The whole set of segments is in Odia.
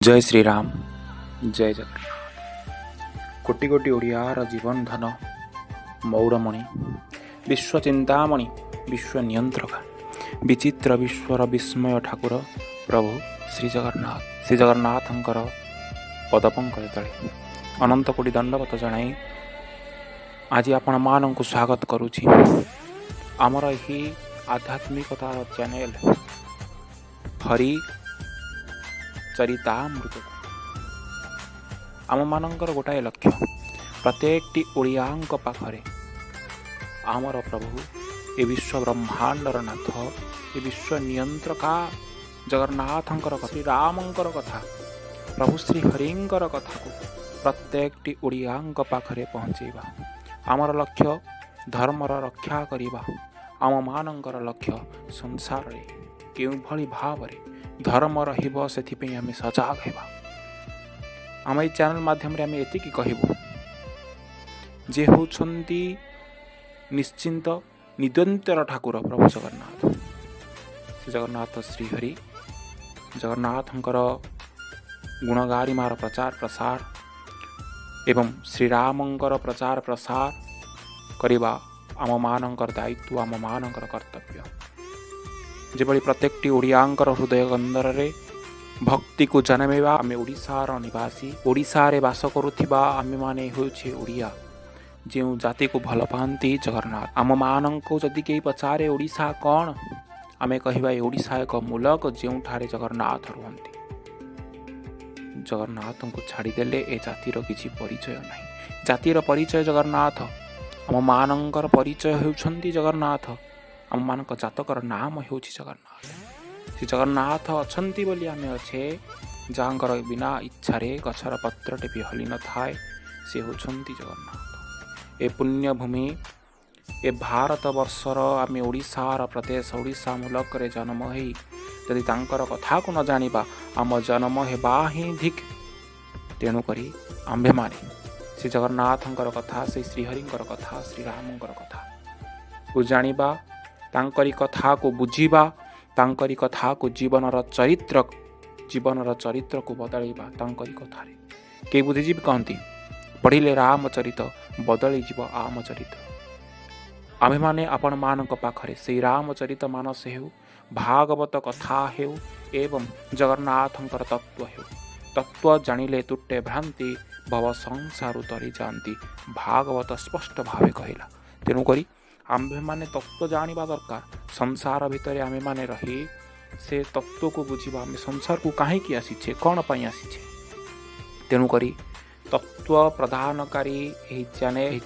ଜୟ ଶ୍ରୀରାମ, ଜୟ ଜଗନ୍ନାଥ। କୋଟି କୋଟି ଓଡ଼ିଆର ଜୀବନ ଧନ, ମଉଡ଼ମଣି, ବିଶ୍ୱ ଚିନ୍ତାମଣି, ବିଶ୍ୱ ନିୟନ୍ତ୍ରକା, ବିଚିତ୍ର ବିଶ୍ୱର ବିସ୍ମୟ ଠାକୁର ପ୍ରଭୁ ଶ୍ରୀ ଜଗନ୍ନାଥ, ଶ୍ରୀ ଜଗନ୍ନାଥଙ୍କର ପଦପଙ୍କଜ ତଳେ ଅନନ୍ତ କୋଟି ଦଣ୍ଡବତ ଜଣାଇ ଆଜି ଆପଣମାନଙ୍କୁ ସ୍ୱାଗତ କରୁଛି ଆମର ଏହି ଆଧ୍ୟାତ୍ମିକତାର ଚ୍ୟାନେଲ ହରି ଚରିତାମୃତକୁ। ଆମମାନଙ୍କର ଗୋଟାଏ ଲକ୍ଷ୍ୟ, ପ୍ରତ୍ୟେକଟି ଓଡ଼ିଆଙ୍କ ପାଖରେ ଆମର ପ୍ରଭୁ, ଏ ବିଶ୍ୱ ବ୍ରହ୍ମାଣ୍ଡର ନାଥ, ଏ ବିଶ୍ୱ ନିୟନ୍ତ୍ରକା ଜଗନ୍ନାଥଙ୍କର, ଶ୍ରୀରାମଙ୍କର କଥା, ପ୍ରଭୁ ଶ୍ରୀ ହରିଙ୍କର କଥାକୁ ପ୍ରତ୍ୟେକଟି ଓଡ଼ିଆଙ୍କ ପାଖରେ ପହଞ୍ଚେଇବା। ଆମର ଲକ୍ଷ୍ୟ ଧର୍ମର ରକ୍ଷା କରିବା। ଆମମାନଙ୍କର ଲକ୍ଷ୍ୟ ସଂସାରରେ କେଉଁଭଳି ଭାବରେ ଧର୍ମ ରହିବ, ସେଥିପାଇଁ ଆମେ ସଜାଗ ହେବା। ଆମ ଏଇ ଚ୍ୟାନେଲ ମାଧ୍ୟମରେ ଆମେ ଏତିକି କହିବୁ ଯେ ହେଉଛନ୍ତି ନିଶ୍ଚିନ୍ତ ନିରନ୍ତର ଠାକୁର ପ୍ରଭୁ ଜଗନ୍ନାଥ, ଶ୍ରୀ ଜଗନ୍ନାଥ, ଶ୍ରୀହରି ଜଗନ୍ନାଥଙ୍କର ଗୁଣଗାରିମାର ପ୍ରଚାର ପ୍ରସାର ଏବଂ ଶ୍ରୀରାମଙ୍କର ପ୍ରଚାର ପ୍ରସାର କରିବା ଆମମାନଙ୍କର ଦାୟିତ୍ୱ, ଆମମାନଙ୍କର କର୍ତ୍ତବ୍ୟ। ଯେଭଳି ପ୍ରତ୍ୟେକଟି ଓଡ଼ିଆଙ୍କର ହୃଦୟ କନ୍ଦରରେ ଭକ୍ତିକୁ ଜନ୍ମାଇବା। ଆମେ ଓଡ଼ିଶାର ନିବାସୀ, ଓଡ଼ିଶାରେ ବାସ କରୁଥିବା ଆମେମାନେ ହେଉଛେ ଓଡ଼ିଆ, ଯେଉଁ ଜାତିକୁ ଭଲ ପାଆନ୍ତି ଜଗନ୍ନାଥ। ଆମମାନଙ୍କୁ ଯଦି କେହି ପଚାରେ ଓଡ଼ିଶା କ'ଣ, ଆମେ କହିବା ଏ ଓଡ଼ିଶା ଏକ ମୁଲକ ଯେଉଁଠାରେ ଜଗନ୍ନାଥ ରୁହନ୍ତି। ଜଗନ୍ନାଥଙ୍କୁ ଛାଡ଼ିଦେଲେ ଏ ଜାତିର କିଛି ପରିଚୟ ନାହିଁ। ଜାତିର ପରିଚୟ ଜଗନ୍ନାଥ। ଆମମାନଙ୍କର ପରିଚୟ ହେଉଛନ୍ତି ଜଗନ୍ନାଥ। ଆମମାନଙ୍କ ଜାତକର ନାମ ହେଉଛି ଜଗନ୍ନାଥ। ସେ ଜଗନ୍ନାଥ ଅଛନ୍ତି ବୋଲି ଆମେ ଅଛେ। ଯାହାଙ୍କର ବିନା ଇଚ୍ଛାରେ ଗଛର ପତ୍ରଟେ ବି ହଲି ନଥାଏ, ସେ ହେଉଛନ୍ତି ଜଗନ୍ନାଥ। ଏ ପୁଣ୍ୟଭୂମି, ଏ ଭାରତ ବର୍ଷର ଆମେ ଓଡ଼ିଶାର ପ୍ରଦେଶ, ଓଡ଼ିଶା ମୁଲକରେ ଜନ୍ମ ହେଇ ଯଦି ତାଙ୍କର କଥାକୁ ନ ଜାଣିବା, ଆମ ଜନ୍ମ ହେବା ହିଁ ଧିକ୍। ତେଣୁକରି ଆମ୍ଭେମାନେ ଶ୍ରୀ ଜଗନ୍ନାଥଙ୍କର କଥା, ଶ୍ରୀ ଶ୍ରୀହରିଙ୍କର କଥା, ଶ୍ରୀରାମଙ୍କର କଥା କୁ ଜାଣିବା, ତାଙ୍କରି କଥାକୁ ବୁଝିବା, ତାଙ୍କରି କଥାକୁ ଜୀବନର ଚରିତ୍ରକୁ ବଦଳାଇବା ତାଙ୍କରି କଥାରେ। କେହି ବୁଦ୍ଧିଜୀବୀ କହନ୍ତି, ପଢ଼ିଲେ ରାମଚରିତ ବଦଳିଯିବ ଆମ ଚରିତ୍ର। ଆମ୍ଭେମାନେ ଆପଣମାନଙ୍କ ପାଖରେ ସେଇ ରାମଚରିତ ମାନସ ହେଉ, ଭାଗବତ କଥା ହେଉ ଏବଂ ଜଗନ୍ନାଥଙ୍କର ତତ୍ତ୍ୱ ହେଉ, ତତ୍ତ୍ୱ ଜାଣିଲେ ତୁଟେ ଭ୍ରାନ୍ତି, ଭବ ସଂସାରୁ ତରିଯାଆନ୍ତି, ଭାଗବତ ସ୍ପଷ୍ଟ ଭାବେ କହିଲା। ତେଣୁକରି ଆମ୍ଭେମାନେ ତତ୍ତ୍ୱ ଜାଣିବା ଦରକାର। ସଂସାର ଭିତରେ ଆମେମାନେ ରହି ସେ ତତ୍ତ୍ୱକୁ ବୁଝିବା, ଆମେ ସଂସାରକୁ କାହିଁକି ଆସିଛେ, କ'ଣ ପାଇଁ ଆସିଛେ। ତେଣୁକରି ତତ୍ତ୍ୱ ପ୍ରଦାନକାରୀ ଏହି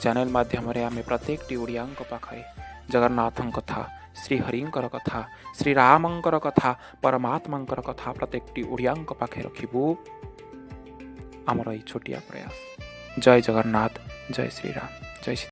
ଚ୍ୟାନେଲ ମାଧ୍ୟମରେ ଆମେ ପ୍ରତ୍ୟେକଟି ଓଡ଼ିଆଙ୍କ ପାଖରେ ଜଗନ୍ନାଥଙ୍କ କଥା, ଶ୍ରୀହରିଙ୍କର କଥା, ଶ୍ରୀରାମଙ୍କର କଥା, ପରମାତ୍ମାଙ୍କର କଥା ପ୍ରତ୍ୟେକଟି ଓଡ଼ିଆଙ୍କ ପାଖରେ ରଖିବୁ। ଆମର ଏଇ ଛୋଟିଆ ପ୍ରୟାସ। ଜୟ ଜଗନ୍ନାଥ, ଜୟ ଶ୍ରୀରାମ, ଜୟ ସୀତା।